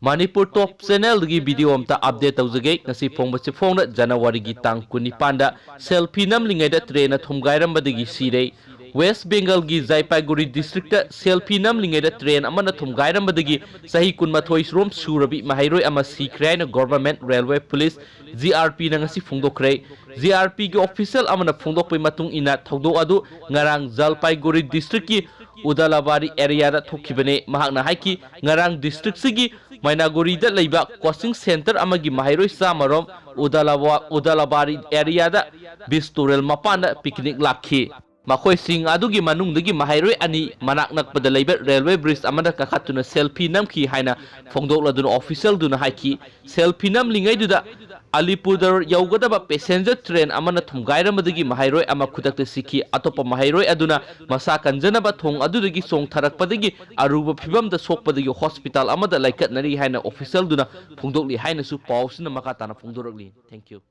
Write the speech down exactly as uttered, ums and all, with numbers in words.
ꯃꯅꯤꯄꯨꯔ ꯇꯣꯞ ꯆꯦꯅꯦꯜꯗꯒꯤ video ꯑꯝꯇ update ꯇꯧꯖꯒꯦ꯫ ꯉꯁꯤ ꯐꯣꯡꯕꯁꯤ ꯐꯣꯡꯅ ꯖꯅꯋꯥꯔꯤꯒꯤ ꯇꯥꯡ ꯀꯨꯟꯅꯤꯄꯥꯟꯗ ꯁꯦꯜꯐꯤ ꯅꯝꯂꯤꯉꯩꯗ ꯇ꯭ꯔꯦꯟꯅ ꯊꯣꯝꯒꯥꯏꯔꯝꯕꯗꯒꯤ ꯁꯤꯔꯦ꯫ ꯋꯦꯁ ꯕꯦꯡꯒꯜꯒꯤ ꯖꯜꯄꯥꯏꯒꯨꯔꯤ ꯗꯤꯁꯇ꯭ꯔꯤꯛꯇ ꯁꯦꯜꯐꯤ ꯅꯝꯂꯤꯉꯩꯗ ꯇ꯭ꯔꯦꯟ ꯑꯃꯅ ꯊꯣꯝꯒꯥꯏꯔꯝꯕꯗꯒꯤ ꯆꯍꯤ ꯀꯨꯟꯃꯥꯊꯣꯏ ꯔꯣꯝ ꯁꯨꯔꯕꯤ ꯃꯍꯩꯔꯣꯏ ꯑꯃ ꯁꯤꯈ꯭ꯔꯦ ꯍꯥꯏꯅ government railway police, G R ꯄꯤꯅ ꯉꯁꯤ ꯐꯣꯡꯗꯣꯛꯈ꯭ꯔꯦ꯫ ꯖꯤ ꯑꯥꯔ ꯄꯤꯒꯤ ꯑꯣꯐꯤꯁꯤꯌꯦꯜ ꯑꯃꯅ ꯐꯣꯡꯗꯣꯛꯄꯒꯤ ꯃꯇꯨꯡ ꯏꯟꯅ ꯊꯧꯗꯣꯛ ꯑꯗꯨ ꯉꯔꯥꯡ ꯖꯜꯄꯥꯏꯒꯨꯔꯤ ꯗꯤꯁꯇ꯭ꯔꯤꯛꯀꯤ ꯎꯗꯥꯂꯥꯕꯥꯔꯤ ꯑꯦꯔꯤꯌꯥꯗ ꯊꯣꯛꯈꯤꯕꯅꯤ꯫ ꯃꯍꯥꯛꯅ ꯍꯥꯏꯈꯤ, ꯉꯔꯥꯡ ꯗꯤꯁꯇ꯭ꯔꯤꯛꯁꯤꯒꯤ ꯃꯩꯅꯥꯒꯨꯔꯤꯗ ꯂꯩꯕ ꯀꯣꯆꯤꯡ ꯁꯦꯟꯇꯔ ꯑꯃꯒꯤ ꯃꯍꯩꯔꯣꯏ ꯆꯥꯝꯃꯔꯣꯝ ꯎꯗꯥꯂꯥꯕꯥ-, ꯎꯗꯥꯂꯥꯕꯥꯔꯤ ꯑꯦꯔꯤꯌꯥꯗ ꯕꯤꯁ ꯇꯨꯔꯦꯜ ꯃꯄꯥꯟꯗ ꯄꯤꯛꯅꯤꯛ ꯂꯥꯛꯈꯤ꯫ ꯃꯈꯣꯏꯁꯤꯡ ꯑꯗꯨꯒꯤ ꯃꯅꯨꯡꯗꯒꯤ ꯃꯍꯩꯔꯣꯏ ꯑꯅꯤ ꯃꯅꯥꯛ ꯅꯛꯄꯗ ꯂꯩꯕ ꯔꯦꯜꯋꯦ ꯕ꯭ꯔꯤꯖ ꯑꯃꯗ ꯀꯥꯈꯠꯇꯨꯅ ꯁꯦꯜꯐꯤ ꯅꯝꯈꯤ ꯍꯥꯏꯅ ꯐꯣꯡꯗꯣꯛꯂꯗꯨꯅ ꯑꯣꯐꯤꯁꯤꯌꯦꯜꯗꯨꯅ ꯍꯥꯏꯈꯤ꯫ ꯁꯦꯜꯐꯤ ꯅꯝꯂꯤꯉꯩꯗꯨꯗ ꯑꯂꯤꯄꯨꯔꯗꯔ ꯌꯧꯒꯗꯕ ꯄꯦꯁꯦꯟꯖꯔ ꯇ꯭ꯔꯦꯟ ꯑꯃꯅ ꯊꯨꯝꯒꯥꯏꯔꯝꯕꯗꯒꯤ ꯃꯍꯩꯔꯣꯏ ꯑꯃ ꯈꯨꯗꯛꯇ ꯁꯤꯈꯤ꯫ ꯑꯇꯣꯞꯄ ꯃꯍꯩꯔꯣꯏ ꯑꯗꯨꯅ ꯃꯁꯥ ꯀꯟꯖꯅꯕ ꯊꯣꯡ ꯑꯗꯨꯗꯒꯤ ꯆꯣꯡꯊꯔꯛꯄꯗꯒꯤ ꯑꯔꯨꯕ ꯐꯤꯚꯝꯗ ꯁꯣꯛꯄꯗꯒꯤ ꯍꯣꯁꯄꯤꯇꯥꯜ ꯑꯃꯗ ꯂꯥꯏꯀꯠꯅꯔꯤ ꯍꯥꯏꯅ ꯑꯣꯐꯤꯁꯤꯌꯦꯜꯗꯨꯅ ꯐꯣꯡꯗꯣꯛꯂꯤ ꯍꯥꯏꯅꯁꯨ ꯄꯥꯎꯁꯤꯅ ꯃꯈꯥ ꯇꯥꯅ ꯐꯣꯡꯗꯣꯔꯛꯂꯤ꯫ Thank you꯫